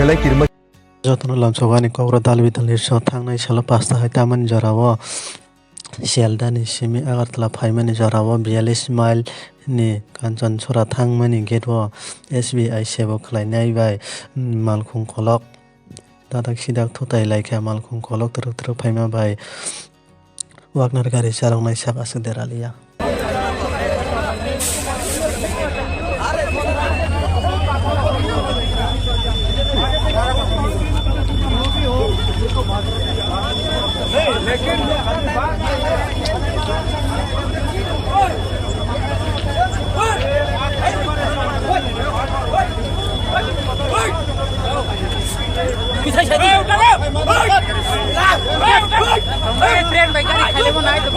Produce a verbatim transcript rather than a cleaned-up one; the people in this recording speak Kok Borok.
Jotono lamsogani kokro dal bidal hirso thangnai salo pasta hai tamani jorao Sialda ni simi Agartala phaimani jorao biyalish mile ni Kanchanchura thangmani gate o S B I sebo khlainai bai malkhung kolok dadak sidak thutai laikha malkhung kolok twrwk twrwk phaima bai Wagner gari chaloknai sak aswk deraliya. Train bai gari khailai bo nai to.